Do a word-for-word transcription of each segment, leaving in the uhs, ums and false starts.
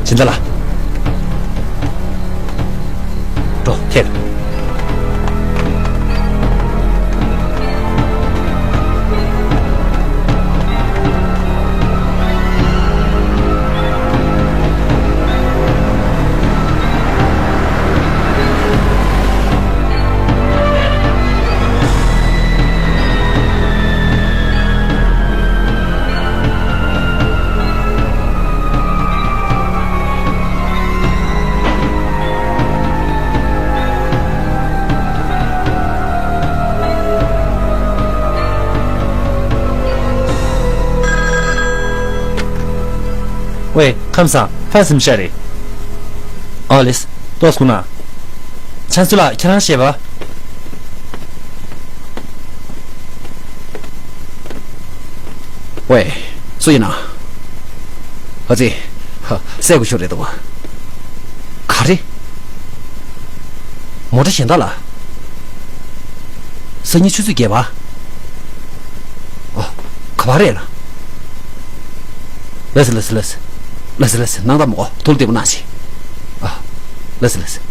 སྦྱིན་བདག་ལགས། འགྲོ་ཐད། ཝེ། ཁམས་བཟང་། ཕ་སིམ་ཤ་རེད། ཨོ་ལེས། ཏོག་སྐུ་ན། ཆན་སུ་ལགས་ཁྱེད་རང་ཤེས་པ། ཝེ། སུ་ཡིན་ན། ཨ་ཙི། ཧ། སྲས་སྐུ་ཞབས་རེད་འདུག་ག་རེ། མོ་ཊ་གཞན་དག་ལ། སང་ཉིན་ཆུ་ཚོད་བརྒྱད་པ། ཨོ། ག་པར་རེད་ལ། ལགས་སེ་ལགས་སེ་ལགས་སེ། ལགས་སེ་ལགས་སེ། སྣང་དག་མ་གོ། ཐུགས་བདེ་པོ་གནང་ཞིག་ཨ། ལགས་སེ་ལགས་སེ།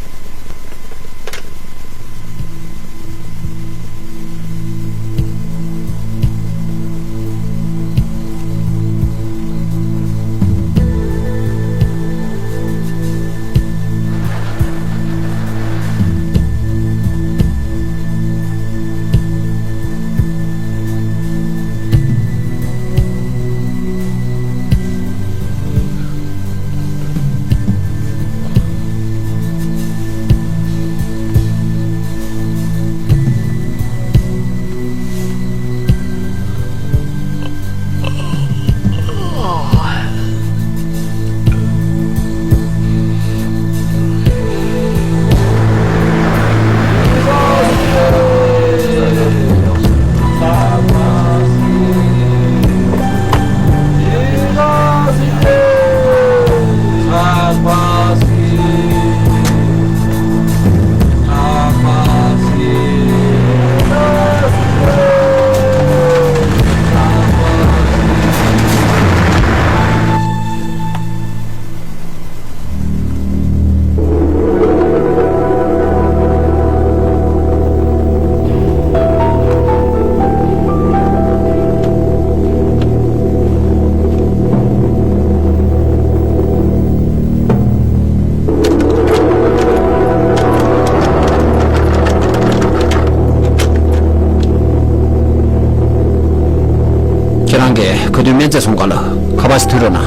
ཁྱེད་རང་གིས་ག་དུས་སྨན་རྫས་བཟོ་ག་ལ་ཁ་པར་ཞིག་མཐུད་རོགས་གནང་།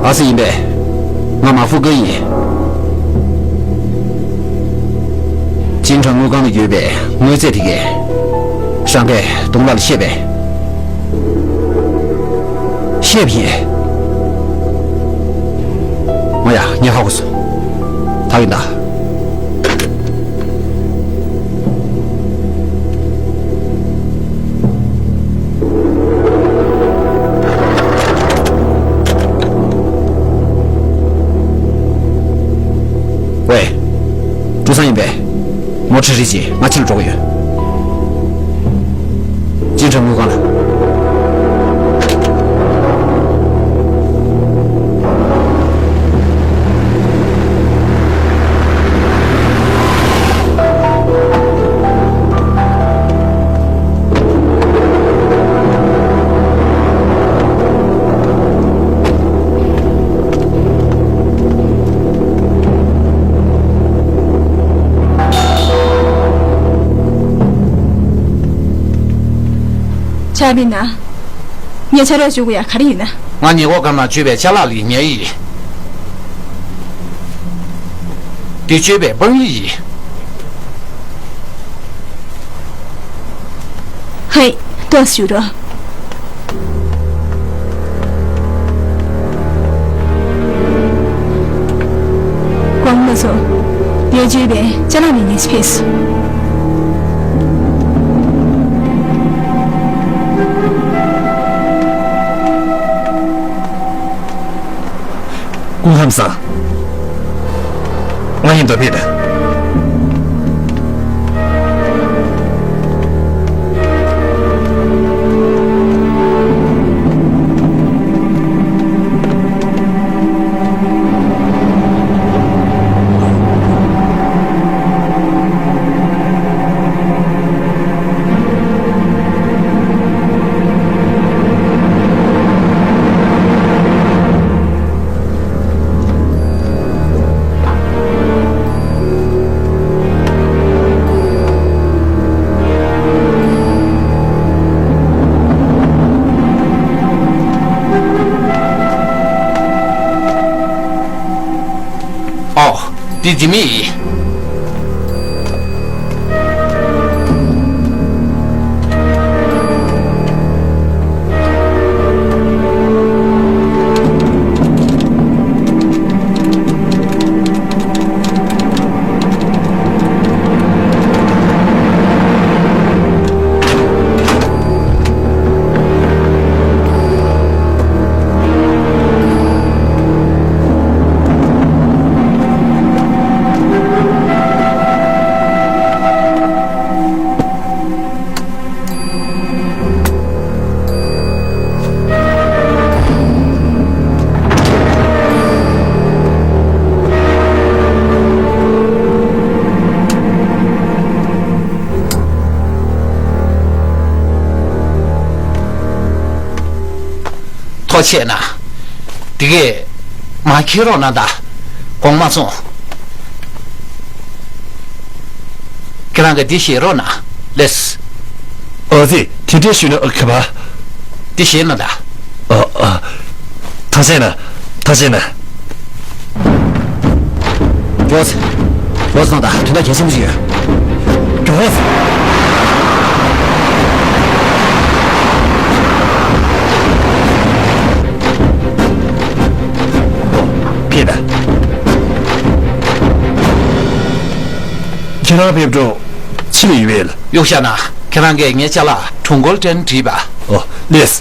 ཨ་ཙི། ཡིན་པས། ང་མ་ཧྥུ་ཀེ་ཡིན། ཅིན་ཁྲང་དངུལ་ཁང་ལ་ཡོད་པའི་དངོས་རྫས་དེ་གས་ཞང་ཁའི་དུང་ལ་ལ་བཤད་པས། བཤད་པ་ཡིན། ང་ཡ། ངས་ཧ་གོ་སོང་། ད་ཡིན་ད། ཝེ། ཀྲུའུ་སང་ཡིན་པས། མོ་ཊ་རིལ་བྱས་ང་ཕྱིར་འགྲོ་གི་ཡོད། ཅིན་ཁྲང་དངུལ་ཁང་ལ། ཆ་མིན་ན། ངས་ཆ་རོགས་ཞུ་དགོས་ཡ་ག་རེ་ཡིན་ན། ང་ཉེ་འཁོར་སྒམ་ནང་བཅོས་པའི་ཅ་ལག་ལས་ཉར་ཡིག་དེ་བཅོས་པའི་དཔང་ཡིག་ཡིན། ཧེ། ཏོག་ཞུ་རོགས། ཀོང་མ་ཚོ། དེ་བཅོས་པའི་ཅ་ལག་ལས་ཉར་ཕེབས། སྐུ་ཁམས་བཟང་། ང་ཡིན་དོ་ཕེ་ད། འདི་འདི་མི་ཡིན། ཐུགས་རྗེ་གནང་། དེ་གས་མ་འཁྱེར་རོགས་གནང་དང་། དགོངས་མ་ཚོམས། ཁྱེད་རང་གིས་འདི་བཞེས་རོགས་གནང་། ལེགས། ཨོ་ཙི། དེ་འདྲས་ཞུས་ན་ཨ། ག་པར། འདི་བཞེས་གནང་དང་། ཨ་ཨ། ཐུགས་རྗེ་གནང་། ཐུགས་རྗེ་གནང་། མགྱོགས་སེ། མགྱོགས་སེ་གནང་དང་། དོན་དག་གལ་ཆེན་པོ་ཞིག་ཡོད། མགྱོགས་སེ། ཨོ། ཕེབས་དང་། ཁྱེད་རང་ཕེབས་འགྲོ། ཕྱི་ལ་ཡོད་པས། གཡུག་བཞག་ན། ཁྱེད་རང་གིས་ངའི་ཅ་ལག་གྲོང་སྐོར་སྤྲད་ན་འགྲིག་པ། ཨོ། ལེགས།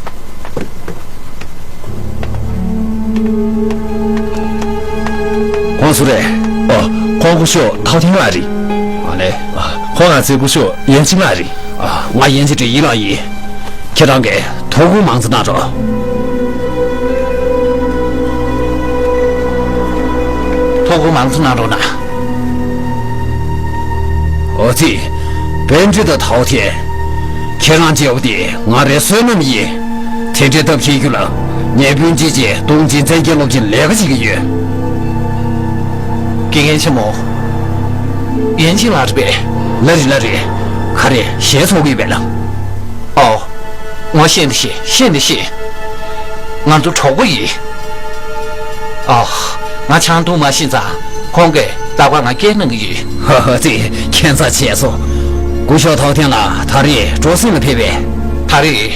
ཁོང་སུ་རེད། ཨོ། ཁོང་སྐུ་ཞབས་ཐའོ་ཐེན་ལགས་རེད། ཨ་ལེ། ཨ། ཁོང་ང་ཚོའི་སྐུ་ཞབས་ཡན་ཅིན་ལགས་རེད། ཨ། ང་ཡན་ཅིན་ཀྲེང་ཡི་ལགས་ཡིན། ཁྱེད་རང་གིས་ཐུགས་ཁུར་མང་ཙམ་གནང་རོགས། ཐུགས་ཁུར་མང་ཙམ་གནང་རོགས་གནང་། ཨོ་ཙི། པན་ཀྲི་དང་ཐའོ་ཐེན། ཁྱེད་རང་བཅས་པོ་དེ་ང་རའི་བསོད་ནམས་ཡིན། དེ་འདྲའི་སྟབས་ཤེས་རྒྱུ་ལ། ངའི་སྤུན་མཆེད་ཀྱིས་དུང་ཅིན་བཙན་རྒྱལ་སློབ་ཆེན་ལས་ཀ་བྱེད་ཀྱི་ཡོད། དགེ་རྒན་ཆེན་མོ། ཡན་ཅིན་ལགས་རེད་པས། ལགས་རེད། ལགས་རེད། ག་རེ་ཞལ་འཚོ་གི་ཡོད་པས་ལགས། ཨོ། ངོ་ཤེས་འདི་ཤེས། ཤེས་འདི་ཤེས། ང་ཚོ་གྲོགས་པོ་ཡིན། ཨོ། ང་ཆང་འཐུང་མ་ཤེས་ཙང་ཁོང་གིས་རྟག་པར་ང་སྐད་གནང་གི་ཡོད། ཧ་ཧ། ཙི། ཁྱད་མཚར་བྱས་སོང་། སྐུ་ཞབས་ཐའོ་ཐེན་ལགས་ད་རེས་སྤྲོ་གསེང་ལ་ཕེབས་པས། ད་རེས།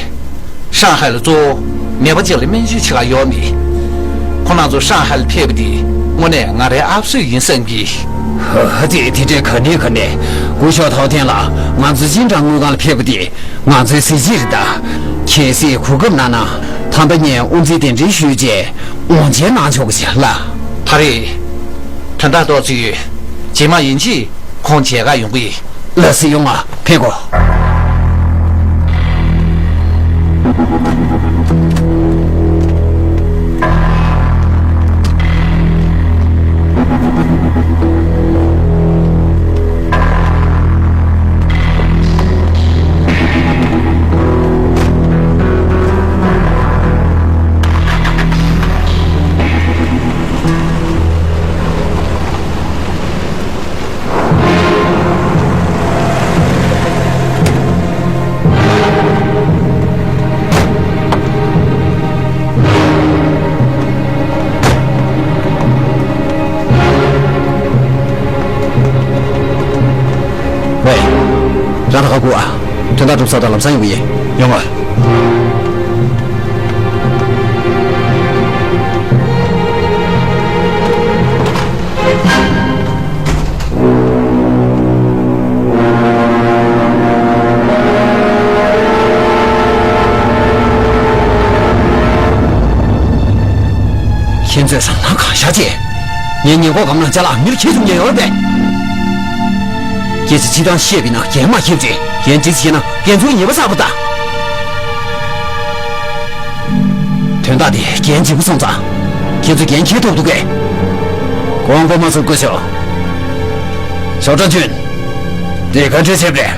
ཧྲང་ཧའེ་ལ་གཙོ་བོ་ནད་པ་གཅིག་ལ་སྨན་བཅོས་བྱེད་ག་ཡོང་མི། ཁོང་རྣམ་ཚོ་ཧྲང་ཧའེ་ལ་ཕེབས་པ་དེ་དངོས་གནས་ང་རའི་ཨབ་སོ་ཡིན་བསམ་གི། ཧ་ཧ། ཙི། དེ་འདྲའི་ག་ནས་ག་ནས། སྐུ་ཞབས་ཐའོ་ཐེན་ལགས་ང་ཚོ་ཅིན་ཀྲང་དངུལ་ཁང་ལ་ཕེབས་པ་དེ་ང་ཚོའི་གཟི་བརྗིད་རེད་ད། གལ་སྲིད་གོ་སྐབས་གནང་ན་ད་ལྟ་ངས་དབུ་འཛིན་གདན་འདྲེན་ཞུས་རྗེས་དབང་ཆེན་གནང་ཆོག་གི་ལགས། ད་རེས་དོན་དག་ཏོག་ཙམ་ཡོད། རྗེས་མ་ཡིན་གཅིག་ཁོང་མཇལ་ཁ་ཡོང་གི་ཡིན། ལགས་སེ། ཡོང་ང་། ཕེབས་གོ། ཝེ། རང་ད་ག་སྒུག་ཨ། དོན་དག་སྒྲུབ་ས་དང་ལམ་སང་ཡོང་གི་ཡིན། ཡོང་ང་། ཁྱེད་ཚོས་རང་སྣང་གང་ཤར་བྱེད། ངའི་ཉེན་འགོག་སྒམ་ནང་ཅ་ལག་མིར་ཁྱེར་ཐུབ་མཁན་ཡོད་རེད་པས། སྐད་ཆ་སྤྱིར་བཏང་བཤད་པ་ཡིན་ན་འགན་མ་འཁྱེར་བྱེད། འགན་འཁྲི་བྱེད་ན་འགན་ཚུལ་ཉེས་པ་བསགས་པ་དང་། དོན་དག་འདི་འགན་ལྗིད་པོ་སོང་ཙང་། ཁྱེད་ཚོས་འགན་འཁྱེར་ཐུབ་འདུག་གས། དགོངས་པ་མ་ཚོམ་སྐུ་ཞབས། ཞའོ་ཀྲང་ཅུན། འདི་ག་འདྲས་བྱས་པ་རེད།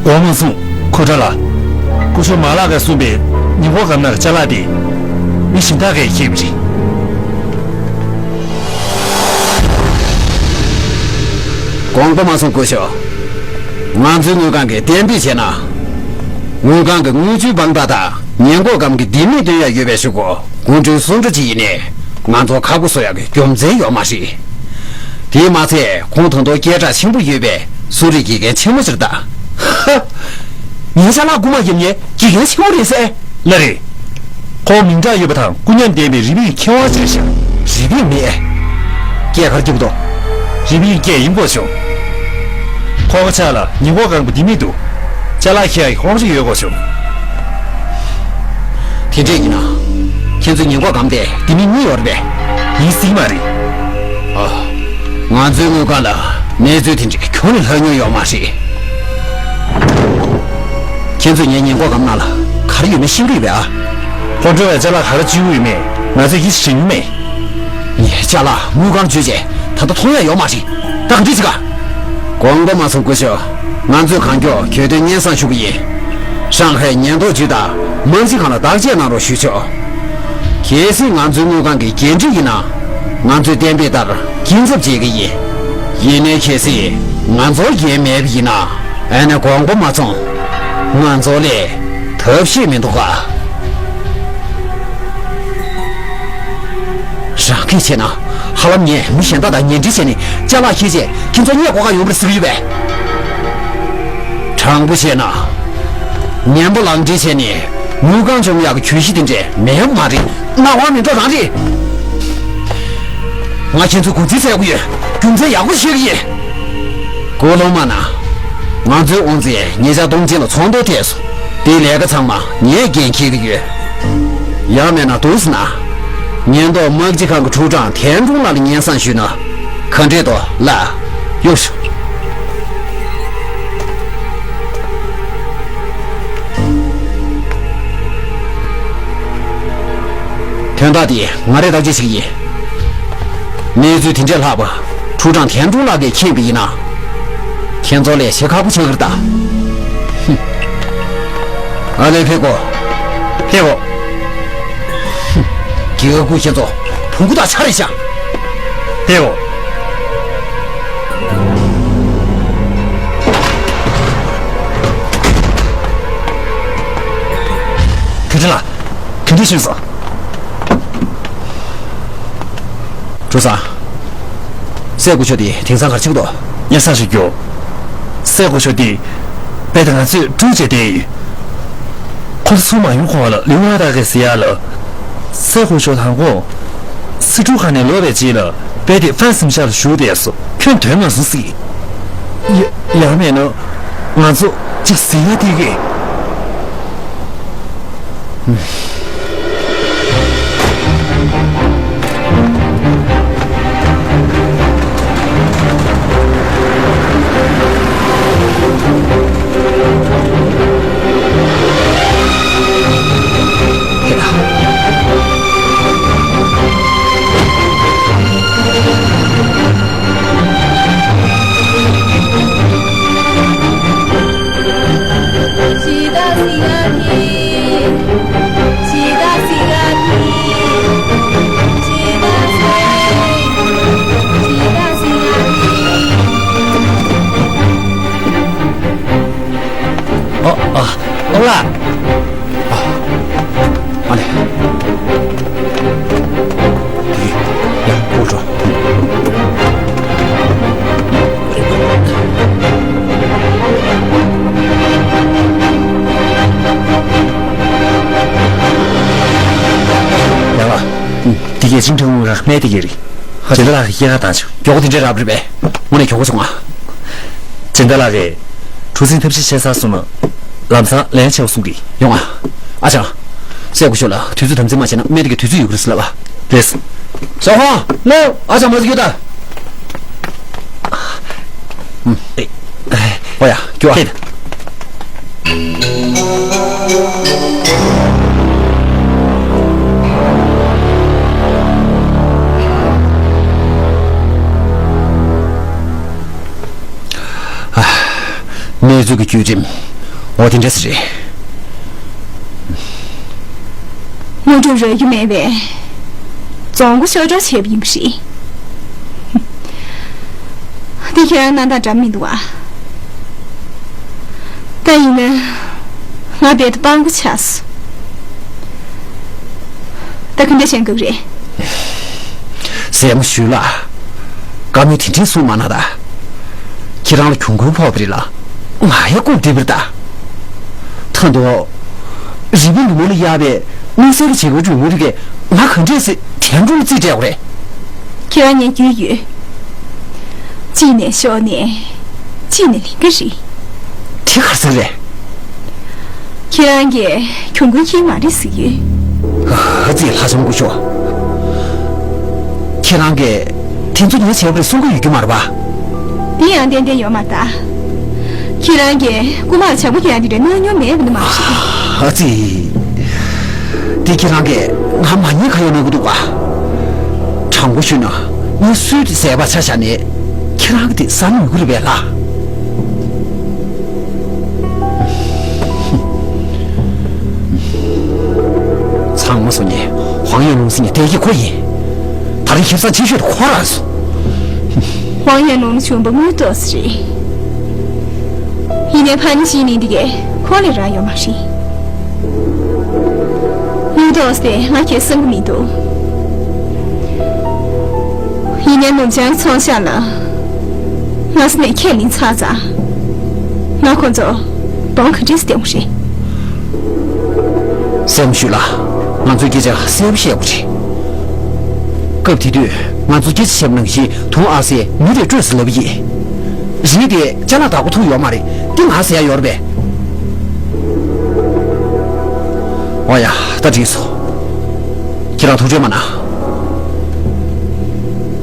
དགོངས་པ་མ་ཚོམ་ཁུ་ཁྲ་ལགས། སྐུ་ཞབས་མ་ལགས་ཀྱིས་གསུངས་པའི་ཉེན་འགོག་སྒམ་ནང་གི་ཅ་ལག་དེ་མི་གཞན་དག་གིས་འཁྱེར་བ་རེད། དགོངས་པ་མ་ཚོམ་སྐུ་ཞབས། ང་ཚོའི་དངུལ་ཁང་གིས་གཏན་འབེབས་བྱས་ན། དངུལ་ཁང་གི་དངུལ་བཅོལ་དཔང་རྟགས་དང་ཉེན་འགོག་སྒམ་གྱི་ལྡེ་མིག་སྟོན་ཡ་ཡོད་པའི་གཞུག་གུ། དགོངས་ཁྲོལ་སུ་འདྲ་ཅིག་ཡིན་ནའི། ང་ཚོར་ཁག་པོ་བཟོ་ཡག་གི་རྒྱུ་མཚན་ཡོད་མ་རེད། དེས་མ་ཚད་ཁོང་ད་དུང་སྐད་གྲགས་ཆེན་པོ་ཡོད་པའི་གསོ་རིག་དགེ་རྒན་ཆེན་མོ་ཞིག་རེད་ད། ཧ། ངའི་ཅ་ལག་རྐུ་མ་བརྒྱབ་མཁན་དགེ་རྒན་ཆེན་མོ་རེད་ཟེར། ལགས་རེད། ཁོང་མིང་གྲགས་ཡོད་པ་དང་སྐུ་ཉམས་ལྡན་པའི་རི་བོའི་མཁས་དབང་ཅིག་རེད་ཤག། རི་བོའི་མི། སྐད་ག་རེ་རྒྱག་གི་འདུག། རི་བོའི་སྐད་ཡིན་པོ་བྱུང་། ཁོ་ག་ཆག་ལ་ཉེན་འགོག་ཁང་པ་འདི་མི་འདུག། ཅ་ལག་འཁྱེར་ཡག་གི་དབང་ཆ་ཡོད་དགོས་བྱུང་། དེ་འདྲས་ཡིན་ན། ཁྱེད་ཚོའི་ཉེན་འགོག་སྒམ་དེ་ལྡེ་མིག་གཉིས་ཡོད་རེད་པས། ཡིན་སྲིད་མ་རེད། ཨ། ང་ཚོའི་དངུལ་ཁང་ལ་གནས་ཚུལ་དེ་འདྲས་ཁྱོན་ནས་ལྷག་མྱོང་ཡོད་མ་རེད། ཁྱེད་ཚོས་ངའི་ཉེན་འགོག་སྒམ་ནང་ལ་ག་རེ་ཡོད་མེད་ཤེས་ཀྱི་ཡོད་པས་ཨ། ཁོང་ཁྲོ་བའི་ཅ་ལག་ག་རེ་སྤྱོད་ཀྱི་ཡོད་མེད་ང་ཚོས་ཡིད་ཆེས་བྱེད་མྱོང་མེད། ངས་ཅ་ལག་དངུལ་ཁང་བརྗོད་བྱས་ད་ལྟ་མཐོང་ཡ་ཡོད་མ་རེད། ད་ག་འདྲས་བྱེད་ག། དགོངས་པ་མ་ཚོམ་སྐུ་ཞབས། ང་ཚོས་གང་མགྱོགས་གྱོད་དོན་སྙན་སེང་ཞུ་གི་ཡིན། ཧྲང་ཧའེ་ཉེན་རྟོག་ཅུས་དང་དམག་སྤྱི་ཁང་ལ་བརྟག་དཔྱད་གནང་རོགས་ཞུས་ཆོག། གལ་སྲིད་ང་ཚོའི་དངུལ་ཁང་གི་འགན་འཁྲི་ཡིན་ན། ང་ཚོས་གཏན་འབེབས་ལྟར་སྐྱིན་ཚབ་བྱེད་ཀྱི་ཡིན། ཡིན་ནའི་གལ་སྲིད་ང་ཚོར་འགན་མེད་པ་ཡིན་ན། ཨ་ནི་དགོངས་པ་མ་ཚོམ། ང་ཚོ་ལས་ཐབས་ཤེས་མི་འདུག་ག། རང་གིས་བྱས་ན། ཧ་ལམ་ངས་མི་གཞན་དག་དང་ཉེ་འབྲེལ་བྱས་ནས་ཅ་ལག་འཁྱེར་རྗེས་ཁྱེད་ཚོ་རྙེད་དགོས་ཀ་ཡོང་བར་ཟེར་གྱི་ཡོད་པས། དྲང་པོ་བཤད་ན། ངན་པ་ལག་འབྲེལ་བྱས་ནས་དངུལ་ཁང་བཅོམ་ཡག་གི་གྱོད་གཞི་དེ་འདྲས་མེད་པ་མ་རེད། སྣང་བ་མི་འགྲོ་རང་རེད། ང་ཁྱེད་ཚོའི་འགོ་འཛིན་བསད་དགོས་ཡོད། རྒྱུ་མཚན་ཡག་པོ་ཤོད་ཀྱི་ཡིན། ཀོ་ལོང་མ་ན། ང་ཚོའི་དབང་འཛིན་ཉེ་ཆར་སྟོང་ཆེན་ལ་ཚོགས་འདུ་ཐེབས་སོང་། དེའི་ལས་ཀ་ཚང་མ་ངས་འགན་འཁྱེར་གྱི་ཡོད། ཡང་མེད་ན་འདུག་ཟེར་ན། ཉེན་རྟོག་དམག་སྤྱི་ཁང་གི་ཁྲུའུ་ཀྲང་ཐན་ཀྲུང་ལགས་ལ་སྙན་སེང་ཞུས་ན། ག་འདྲས་འདུག་ལགས། གཡུག་ཞུ། དོན་དག་འདི་ང་རས་བརྟག་དཔྱད་བྱེད་ཀྱི་ཡིན། གནས་ཚུལ་དེ་འདྲས་ལྷག་པ་ཁྲུའུ་ཀྲང་ཐན་ཀྲུང་ལགས་ཀྱིས་མཁྱེན་པ་ཡིན་ན། ཁྱེད་ཚོ་ལས་བྱེད་ཁག་པོ་ཆགས་ཀྱི་རེད་ད། ཧུམ། ཨ་ལེ་ཕེ་ཀོ། ཕེ་ཀོ། ཧུམ། རྒྱལ་བ་སྐུ་ཁྱེད་ཚོ་བོང་གུ་དང་ཆ་རེ་བཞག། ཕེ་ཀོ། ཁ་ཆེ་ལགས། ག་འདྲ་བྱུང་སོང་། ཀྲུའུ་སང་། སྲས་སྐུ་ཞབས་དེ་དེང་སང་ག་རེ་བྱེད་ཀྱི་འདུག། སྙན་སེང་ཞུ་རྒྱུ། སྲས་སྐུ་ཞབས་དེ། རྦད་དེ་ང་ཚོས་སྤྲུལ་བྱས་བསྡད་ཡོད། ཁོ་ཚོ་ཚུར་མ་ཡོང་གོང་ལ་ལིའུ་ཨ་ཏཱ་གིས་ཟེར་ཡག་ལ། སྲས་སྐུ་ཞབས་དང་པོ། སི་ཀྲུའུ་ཁ་ནས་ལོག་པའི་རྗེས་ལ་རྦད་དེ་ཧྥན་སིམ་ཤར་ལ་བཞུགས་བསྡད་སོང་། ཁྱོན་དོན་མ་སོང་ཟིག། ཡ། ཡང་མེད་ན། ང་ཚོ་གཅིག་ཟིང་ང་སྟེར་གི། ཨ། ཨ། ཨ་ལ། ཨ། ཨ་ལེ། དེ། ཡ། སྒུག་རོགས། ཡ་ལ། དེ་གས་ཅིང་ཁྲང་ཝུའུ་རང་སྨད་དེ་གས་རེད། ཧ། སྦྱིན་བདག་ལགས་ཀྱིས་སྐྱེལ་ཀ་བཏང་བྱུང་། མགྱོགས་པོ་དེ་འདྲའི་རབ་རེད་པས། དངོས་གནས་མགྱོགས་པོ་བྱུང་ང་། སྦྱིན་བདག་ལགས་ཀྱིས་གྲུ་གཟིངས་ཐབས་ཤེས་བྱས་ཚར་སོང་ན། ལམ་སང་ལན་ཆེ་བ་གསུང་གི་ཡོང་ང་། ཨ་ཅག། སྲས་སྐུ་ཞབས་ལ་དུས་ཚོད་དམ་འཛིན་མ་བྱས་ན་སྨད་དེ་གས་དུས་ཚོད་ཡོད་ཀྱི་རེད་ཟེར་ལབ་པ། རེད། ཞའོ་ཧོང་། ལོ། ཨ་ཅག་མ་ཟིག་ཡོད་ད། ཨ། ཨོ་ཡ། ཁྱོད་ཨ། ཧེད། ཨ། གནས་ཚུལ་གྱི་བརྒྱུད་རིམ། འོ་དེ་འདྲ་ཟིག་རེད། དངོས་གྲུབ་རག་རྒྱུ་མེད་པས། རྫོང་སྒོ་ཤོར་འགྲོ་བྱས་པ་ཡིན་པ་རེད། འདི་ཁྱེད་རང་གནང་སྟངས་འདྲ་མི་འདུག་ཨ། ད་ཡིན་ན། ང་རྦད་དེ་སྤྲང་པོ་ཆགས་སོང་། ད་ག་འདྲ་བྱེད་དགོས་རེད། སྲས་མོ་ཞུས་ལགས། བཀའ་མོལ་དེ་འདྲས་གསུངས་མ་གནང་ད། ཁྱེད་རང་ལ་གྱོང་གུན་ཕོག་པ་རེད་ལ། ང་ཡང་སྐུར་བསྡད་པ་རེད་ད། ད་དུང་། རི་བོ་ནུབ་མོ་ལ་གཡར་བའི་དམིགས་བསལ་གྱི་བྱེད་སྒོ་བྱུང་ཡོད་རིགས་ང་ག་འདྲས་སེ་དེ་འགྲོ་རྩིས་སྤྲད་དགོས་རེད། ཁྱེད་རང་ཉན་རྒྱུ་ཡོད། གཅིག་ནས་ཤོག་ནས། གཅིག་ནས་ལིང་ག་རེད། དེ་ག་རེ་ཟེར་རེད། ཁྱེད་རང་གིས་གྱོང་གུན་འཁྱེར་མ་རེད་ཟེར་གྱི་ཡོད། ཨ་ཙི། ལྷག་བསམ་དགུ་ཤོག་ཁྱེད་རང་གིས་དེ་ཚོ་ངས་བྱས་པ་རེད་གསུང་གི་ཡོད་ཀྱི་མ་རེད་པ། དེ་ཡང་ཏན་ཏན་ཡོད་མ་རེད་ད། ཁྱེད་རང་གིས་རྐུ་མ་ལ་ཇ་སྐུ་རྒྱག་ཡ་དེ་འདྲའི་གནང་མྱོང་མེད་པ་འདི་མ་རེད། ཨ་ཙི། དེ་ཁྱེད་རང་གིས་ང་མ་ཉེས་ཁ་གཡོག་གནང་གི་འདུག་ག་དྲང་པོ་ཤོད་ན་ངས་སུས་དེ་ཟས་པ་ཆ་བཞག་ནས་ཁྱེད་རང་གི་དེ་བསམ་ཡོད་ཀྱི་རེད་པས་ལགས། ཚང་མ་སོང་ནས་ཧོང་ཡན་ལུང་ཟེར་མཁན་དེ་ཁོ་ཡིན། ད་རིང་ཁེ་བཟང་ཆེ་ཤོས་དེ་ཁོ་རང་སོང་། ཧོང་ཡན་ལུང་ལ་བྱུང་པ་དངུལ་ཏོག་ཙམ་རེད། ཡིན་ནའི་ཕ་ནི་ཤི་ནས་འདི་གས་ཁོ་ལས་རག་ཡོད་མ་རེད། དངུལ་ཏོག་ཙམ་དེ་ང་ཁྱེད་བསམ་གྱི་མི་འདུག་ཡིན་ནའི་ནུབ་བྱང་ཚོང་ཤག་ལ་སྔ་ས་ནས་ཁས་ལེན་ཚར་ཙང་། ང་ཁོ་ཚོ་གདོང་ག་འདྲས་སེ་བསྟན་དགོས་རེད། སྲས་མོ་ཞུས་ལགས། ང་ཚོས་སྐད་ཆ་གསལ་པོ་བཤད་དགོས་རེད། སྐབས་དེ་དུས་ང་ཚོ་སྐད་ཆ་བཤད་པ་ནང་བཞིན་དུང་ཨ་སེ་མི་དེ་སྤྲོད་ཟེར་ལབ་ཀྱི་ཡིན། རི་དེ་ཅ་ལག་བདག་པོ་ཐུག་ཡོད་མ་རེད། དེ་ང་ཟེར་ཡ་ཡོད་རེད་པས། ཨོ་ཡ། ད་འགྲིག་སོང་། ཁྱེད་རང་ཐུགས་ཁྲལ་མ་གནང་།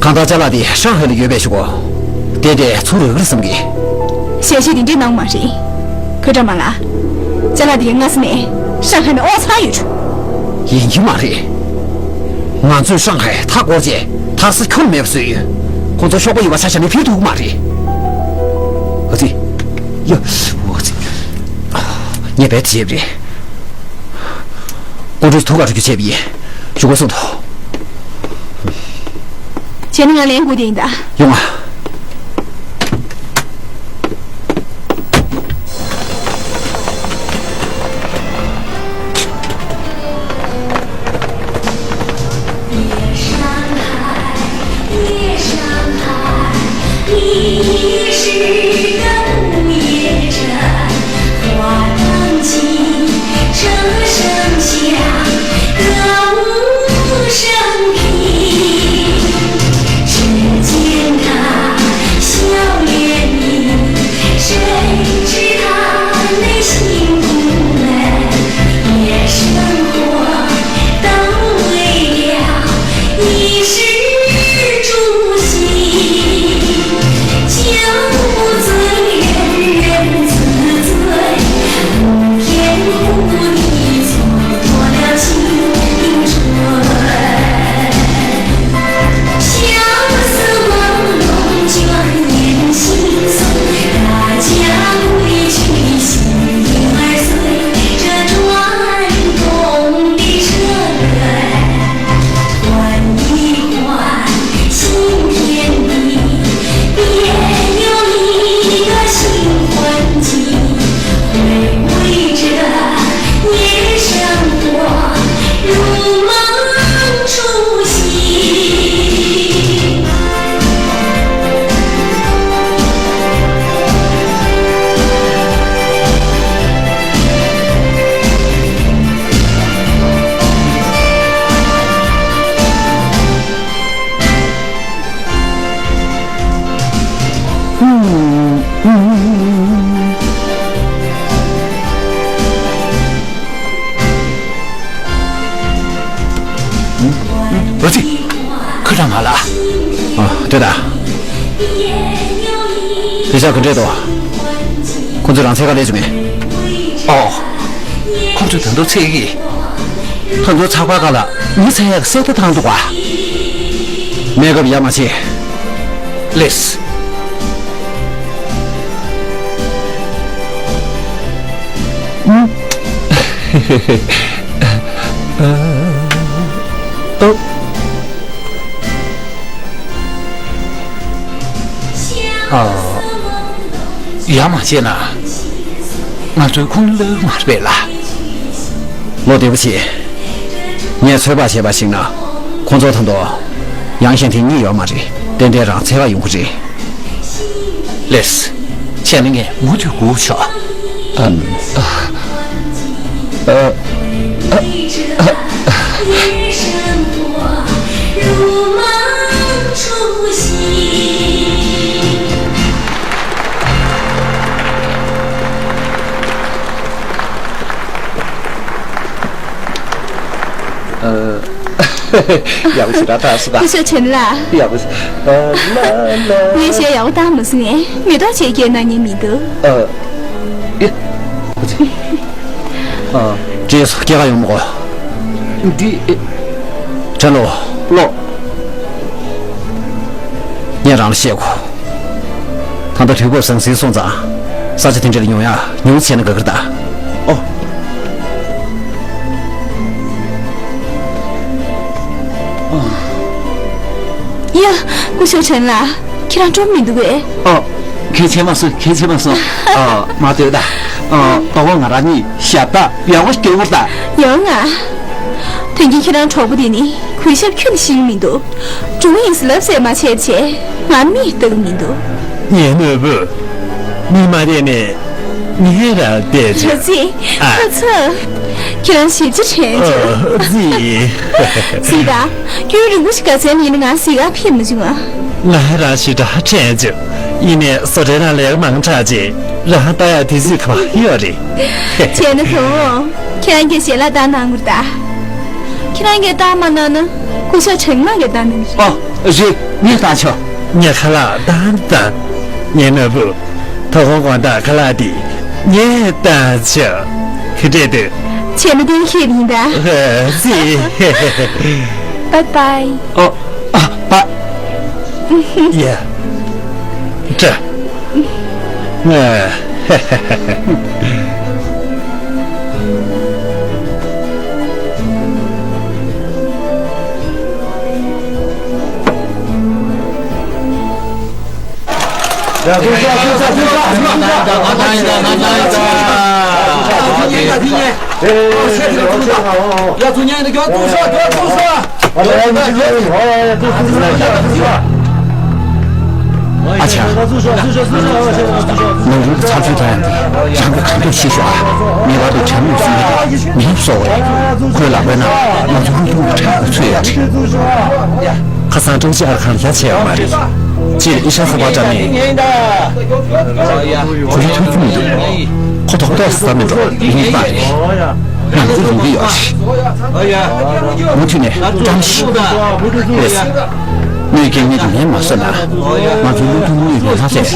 གང་ལྟར་ཅ་ལག་དེ་ཧྲང་ཧའེ་ལ་ཡོད་པའི་ཞུ་གོ། དེ་དེ་ཚུར་རག་གི་རེད་བསམ་གི། ཞལ་བཞེས་དེ་འདྲས་གནང་མ་རེད། ཁ་བྲལ་མ་ལ། ཅ་ལག་དེ་གའི་སྔ་ས་ནས་ཧྲང་ཧའེ་ནས་ཨོ་ཚང་ཡོད་འགྲོ། ཡིན་གྱི་མ་རེད། ང་ཚོས་ཧྲང་ཧའེ་མཐའ་བསྐོར་རྗེས་མཐའ་ས་ཁྱོན་མེད་པ་བཟོས་ཡོད། ཁོང་ཚོ་གཤོག་པ་ཡོད་པ་ཆ་བཞག་ནས་ཕེབས་ཐུབ་ཀྱི་མ་རེད། ཨ་ཙི། ཡ། ཨ་ཙི། ངས་རྦད་དེ་བྱས་པ་རེད། ཀོང་ཀྲིས་ཐུག་ག་འགྲོ་རྒྱུ་བྱས་པ་ཡིན། ཞུ་དགོས་གསུངས་ཐོག་བྱས་ན་ང་ལན་སྒུག་བསྡད་ཡིན་ད། ཡོང་ང་། རོ་ཙི། ཁ་གྲང་མ་ལ། ཨ། ལྟོས་དང་། དེ་ཤག་ག་འདྲས་འདུག་ཁོང་ཚོས་རང་འཚོལ་ག་ལས་བྱུང་ངས། ཨོ། ཁོང་ཚོས་ད་དུང་འཚོལ་གི། ཁོང་ཚོ་ཚགས་པར་སྒང་ལ་མི་འཚོལ་ཡག་གི་གསལ་བརྡ་བཏང་འདུག་ག་གནས་སྐབས་ཡར་མ་བྱེད། ལེགས། ཨ། ཡར་མ་བྱེད་ན། ང་ཚོས་ཁོང་གློད་མ་རེད་ལ། བློ་བདེ་པོ་བྱེད། ངས་ཚོད་དཔག་བྱས་པར་གཞིགས་ན། ཁོང་ཚོ་ད་དུང་ཡང་ཞེན་ཐེངས་གཉིས་ཡོད་མ་རེད། ཏན་ཏན་རང་འཚོལ་ག་ཡོང་གི་རེད། ལེས། བྱས་ན་ངས་མུ་མཐུད་སྒུག་ཆོག་ཨམ། ཨ། ཨ། ཨ། ཨ། ཡག་པོ་ཞེ་དྲག་བཏང་སོང་ད། སྐུ་ཞབས་ཆེན་ལགས། ཡག་པོ་ཞེ། ཨ། ལ་ལ། ངས་གཞས་ཡག་པོ་བཏང་མ་སོང་ངས་མེ་ཏོག་ཆེད་སྐྱེལ་གནང་མཁན་མི་འདུག་ཨ། ཨེ། ཨ། རྗེས་སུ་སྐྱེལ་ག་ཡོང་མོ། འདི། ཨེ། ཁྲ་ལོ། ལོ། ངས་རང་ལ་བཤད་དགོས། ད་ལྟ་དུས་བབ་ཟང་ཟིང་སོང་ཙང་། ས་ཆ་དེ་འདྲ་ལ་ཡོང་ཡ་ཉུང་བྱས་ན་དགའ་གི་རེད་ད། ཨོ། ཡ། སྐུ་ཞབས་ཆེན་ལགས། ཁྱེད་རང་སྤྲོ་མི་འདུག་གས། ཨོ། གལ་ཆེ་མ་སོང་གལ་ཆེ་མ་སོང་། ཨོ། མ་ལྟོས་ད། ཨོ། ད་གོ་ང་རང་གཉིས་ཞབས་ཏོག་ཡག་པོ་སྐྱོ་བོར་ད། ཡོང་ང་། དོན་གྱིས་ཁྱེད་རང་གྲོགས་པོ་དེ་ནི་གུས་ཞབས་ཁྱོན་ནས་ཞིག་མི་འདུག་འགྲོ་གི་ཡིན་ཟེར་ལབ་ཟེར་མ་བྱས་བྱས་ང་མིག་ལྟ་གི་མི་འདུག་ངའི་ནོར་བུ། མིག་མ་བལྟས་ནས་ངས་རང་བལྟས་བྱས། ར་ཙི། ཨ། ཁ་ཚ། ཁྱེད་རང་ཞེ་ཅི་དྲན་བྱས། ཨ་ཙི། ཙི་ད། རྒྱུན་རིང་པོ་ཞིག་ག་ཚད་ཡིན་ན་ང་ཟིག་ག་ཕེབས་མི་བྱུང་ང་། ང་རང་ཞེ་དྲག་དྲན་བྱུང་། ཡིན་ནའི་བཟོ་གྲྭའི་ནང་ལས་ཀ་མང་དྲགས་བྱས་རང་ལྟ་ཡག་དུས་ཚོད་ག་པར་ཡོད་རེད། བྱས་ན་དོ། ཁྱེད་རང་གིས་ཞལ་ལག་བཏང་གནང་དགོས་རེད་ད། ཁྱེད་རང་གིས་བཏང་མ་གནང་ན་སྐུ་ཞབས་ཁྲེང་མ་གིས་བཏང་གནང་གི་རེད། ཨོ། རེད། ངས་བཏང་ཆོག་ངས་ཁ་ལག་བཏང་བཏང་། ངའི་ནོར་བུ། དོ་དགོང་དགོང་དག་ཁ་ལག་འདི་ངས་བཏང་ཆོག་དེ་འདྲས་འདུག་བྱས་ན་གཏན་འཁེལ་ཡིན་ད། ཨ་ཙི། Bye bye། ཨོ། ཨ། པ། ཡ། ཏྲ། ཨ། ཨ་ཅག་ནོར་བུ་ཚགས་ཚུད་གཏོང་ཡག་འདི་རང་གིས་གང་ཐུབ་ཤེས་ཤོག་ཨ། ངེས་པར་དུ་བྱམས་སྙིང་རྗེ་མེད་པའི་མི་ལུས་གསོ་བ་རེད། ཁོའི་ལག་པའི་ནང་ང་ཚོ་བློས་གཏོང་གི་ཕྲན་བུ་ཚུད་ཡོད་རེད། ཁ་སང་ཀྲོའུ་ཅི་ཨར་ཁང་ལ་ཆད་ཡོད་མ་རེད། སྤྱིར་ཨི་ཤ་ཚ་བ་བཀྲམ་ནས་ཁོ་རང་ཐུག་གི་མི་འདུག་ཁོ་ཐོག་ཏོག་ཟ་མི་འགྲོ་མི་ཡིན་པ་རེད། ང་ཚོ་ཡོང་གི་ཡོད་རེད། མུ་མཐུད་ནས་བཀྲམ་ཤིག་ལེས། གནོད་སྐྱེལ་མི་དེ་ལན་མ་གསོད་ན་ང་ཚོ་བློས་གཏོང་དངུལ་ཡོད་མ་རེད།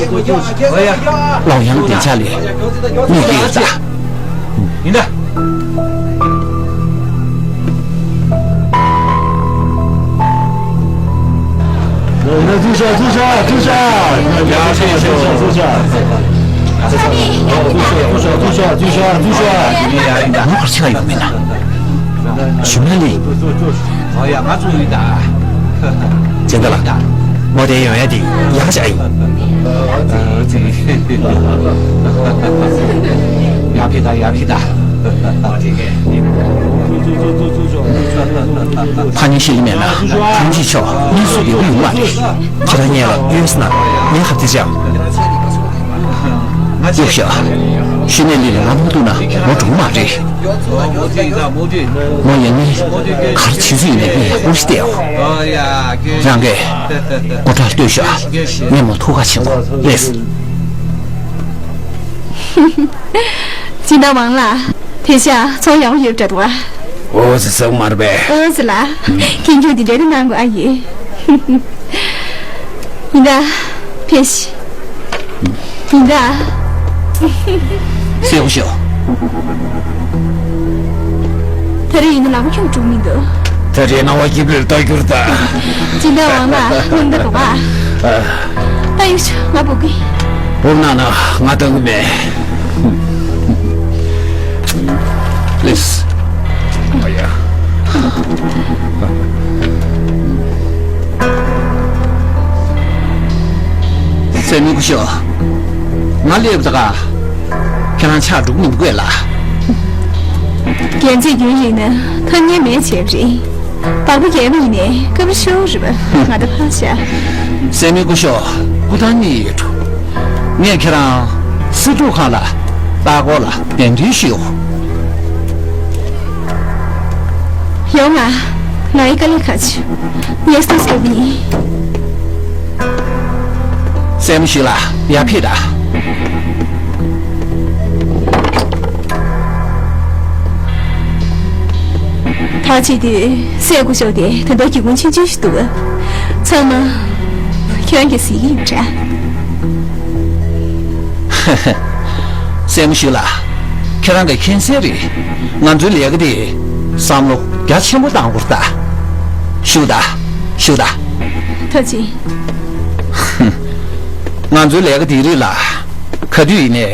ལའོ་ཡང་བདེ་འཇགས་ལས་གནོད་སྐྱེལ་ཡོད་ད། ཡིན་ད། ང་གར་ཆགས་ཡོད་མེད་ན། ཞུ་མ་ལི། ཨོ་ཡ། ང་ཚོ་ཡིན་ད། ཇེ་འདི་ལ། མོ་དེ་ཡོང་ཡ་དེ་ཡག་ཅག་ཡིན། ཡ་ཕི་ད། ཡ་ཕི་ད། ཕ་ནི་ཤི་ལི་མེད་ན་ཐང་ཅི་ཆོ་ངའི་སུ་དེ་ཡོང་མ་རེད། ཁྱེད་རང་ཉལ་ལ་ཡོད་ཟེར་ན་ངས་ཁ་བརྡ་བྱ། ཡོད་ཤག་ཤི་ནས་ལི་ལི་ང་མ་ཐུག་ན་མོ་འགྲོ་མ་རེད། མོ་ཡང་ནི་གར་བྱེད་ཚུལ་ཡིན་ནས་ངས་ཀུ་ཤི་སྟེའོ། རང་གིས་སྒོ་འགྲམ་ལྟོས་ཤོག་ངས་མོ་ཐུག་ག་ཕྱིན་གོ་ལེས། སྦྱིན་བདག་ཝང་ལགས། དེ་ཤ་ཚོང་ཡག་པོ་ཡོད་པ་འདྲ་འདུག་ཨ། ཨོ་ཙི་ཟ་མར་བས། ཨོ་ཙི་ལ། ཁྱེད་ཁྱོད་འདི་འདྲ་དུ་གནང་དགོས་ཨ་ཡེ། ཡིན་ད། ཕེབས་ཤིག་ཡིན་ད། གསལ་པོ་ཤོད། ད་རེས་ཡིན་ན་ལག་པ་ཁྱོད་འགྲོ་མི་འདུག་ད་རེས་སྣང་བ་སྐྱིད་པོས་ལྟ་རྒྱུར་ད། སྦྱིན་བདག་ཝང་ལགས་སྔོན་ད་འགྲོ་ག་ད་ཡོད་ཤག་ང་འབོད་གི་བུ་ན་ན་ང་ལྟ་གི་མེད། ལེས། ཨ་ཡ། སེ་མི་ཀུ་ཤོ། ང་སླེབས་ད་ག་ཁྱེད་རང་ཆགས་འགྲོ་གི་མི་འདུག་གས་ལ། རྒྱལ་མཚན་རྒྱུན་རིང་ན་ཐོན་མཁན་མེད་བྱས་པ་རེད། བག་པ་རྒྱལ་པོ་ཡིན་ནའི་སྐབས་རེ་ཤོར་རེད་པ། ང་ད་ཕར་བཞག་སྲས་མོ་སྐུ་ཞབས་སྐུ་ཐང་གཉིས་ཡོད་འགྲོ། ངས་ཁྱེད་རང་སྲིད་སྒྲུབ་ཁང་ལ་ལྟ་སྐོར་ལ་གདན་འདྲེན་ཞུས་ཡོད། ཡོང་ང་། ང་ཡི་དཀའ་ལས་ཁག་ཆེ། ངས་སུ་སྐྱོབ་ཡིན། སྲས་མོ་ཞིག་ལ་ཡར་ཕེབས་དང་། ཐག་བཅད་དུས་སྲས་སྐུ་ཞབས་དེ་ད་དུང་སྒེའུ་ཁུང་ཆུང་ཆུང་ཞིག་འདུག། ཚང་མ་ཁྱེད་རང་གིས་གཟིགས་ཀྱི་ཡོད་འདྲ། སྲས་མོ་ཞིག་ལ། ཁྱེད་རང་གི་མཁྱེན་གསལ་རེད། ང་ཚོའི་ལས་ཀ་དེ་བསམ་བློ་རྒྱ་ཆེན་པོ་བཏང་དགོས་ད། བཞུགས་ད། བཞུགས་ད། ཐུགས་རྗེ་ཆེ། ང་ཚོའི་ལས་ཀ་དེ་རིགས་ལ་ག་དུས་ཡིན་ནའི་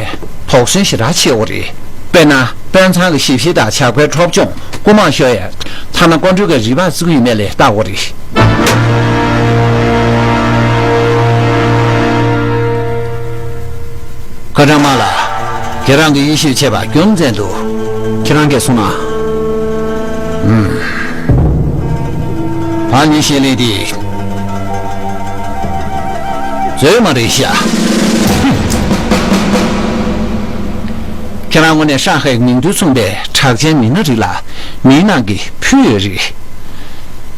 དོགས་ཟོན་ཞེ་དྲག་ཆེ་བོ་རེད། དཔེར་ན་དཔོན་ཚང་གི་ཞིབ་བཤེར་དང་ཇག་པའི་འཕྲོག་བཅོམ། རྐུ་མ་ཤོར་ཡས། ཐ་ན་སྐུ་མགྲོན་གྱི་རིག་པ་བརྩི་གི་ཡོད་མེད་ལ་བལྟ་དགོས་རེད། ཁ་དྲང་མ་ལ། ཁྱེད་རང་གི་ཡིད་ཤེས་བྱས་པ་རྒྱུ་མཚན་དུ། ཁྱེད་རང་གིས་གསུངས་ན། ཨུམ། ཕ་ཉི་ཤེ་ལི་དེ། བཟོས་མ་རེད་ཤག། ཁྱེད་རང་ངོས་ནས་ཧྲང་ཧའེ་མིང་དོན་མཚུངས་པའི་གྲགས་ཅན་མི་སྣ་རིགས་ལ་མིའི་ནང་གི་ཕུལ་ཡོད་རེད།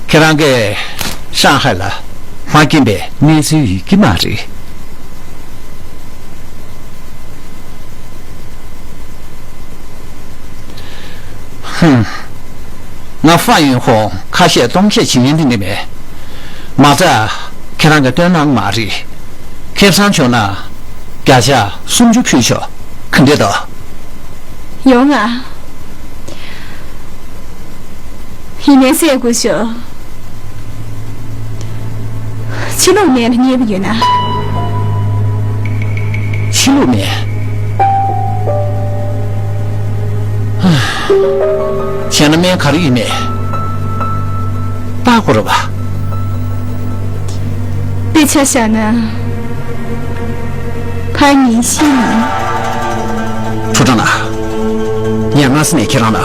ཁྱེད་རང་གིས་ཧྲང་ཧའེ་ལ་མ་མཁྱེན་པའི་གནས་ཚུལ་ཡོད་ཀྱི་མ་རེད། ཧུམ། ང་ཧྥ་ཡོན་ཧོང་ཁ་ཤས་གཏོང་ཆེད་བྱེད་མཁན་དེ་འདྲ་མེད། མ་རྩ་ཁྱེད་རང་གིས་བཏོན་གནང་མ་རེད། ཁེ་བཟང་བྱུང་ན་བརྒྱ་ཆ་སུམ་ཅུ་ཕུལ་ཆོག། ག་འདྲ་འདུག། ཡོང་ང་། ཡིན་ནའི་སྲས་སྐུ་ཞབས། ཕྱི་ལུགས་སྨན་ལ་མཉེས་པོ་ཡོད་ན། ཕྱི་ལུགས་སྨན། བྱས་ན་སྨན་ག་རེ་ཡིན་མེད། ལྟ་དགོས་རེད་པ། དཔེ་ཆ་བཞག་ན། ཕ་ཉི་ཤེ་ལི། ཁྲུའུ་ཀྲང་ལགས། ངས་སྔ་ས་ནས་ཁྱེད་རང་ལ།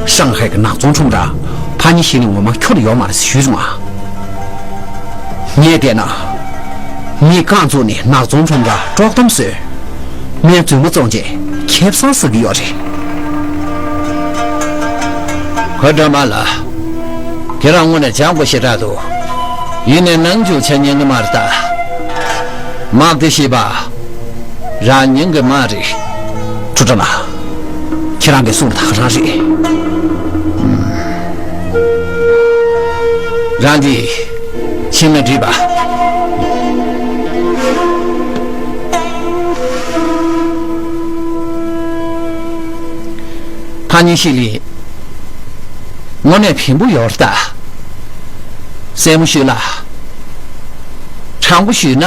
ཧྲང་ཧའེ་གི་ནག་ཚོང་ཁྲོམ་ར་ཕ་ཉི་ཤེ་ལི་ངོ་མ་འཁྱོར་ཡོད་མ་རེད་ཞུས་སོང་ང་། ངས་བལྟས་ན། མི་རྐང་བཙུགས་ནས་ནག་ཚོང་ཁྲོམ་ར་དཀྲོག་གཏམ་བཟོས། སྨན་རྫུན་མ་བཙོང་བྱས་ཁེ་བཟང་ཟ་གི་ཡོད་རེད། ཁ་དྲང་མ་ལ། ཁྱེད་རང་དངོས་གནས་སྦྱང་དགོས་ཞེ་དྲག་འདུག། ཡིན་ནའི་ནང་འཇུག་བྱེད་ཉན་གི་མ་རེད་ད། དམག་སྡེ་ཞེས་པ། རང་ཉན་གི་མ་རེད། ཁྲུའུ་ཀྲང་ལགས། ཁྱེད་རང་གིས་གསུངས་ད་ག་རང་རེད། རང་འདི། ཕྱིན་ན་འགྲིག་པ། ཕ་ཉི་ཤེ་ལི། དངོས་གནས་ཕན་པོ་ཡོད་རེད་ད། སྲས་མོ་ཞིག་ལ། དྲང་པོ་ཞུས་ན།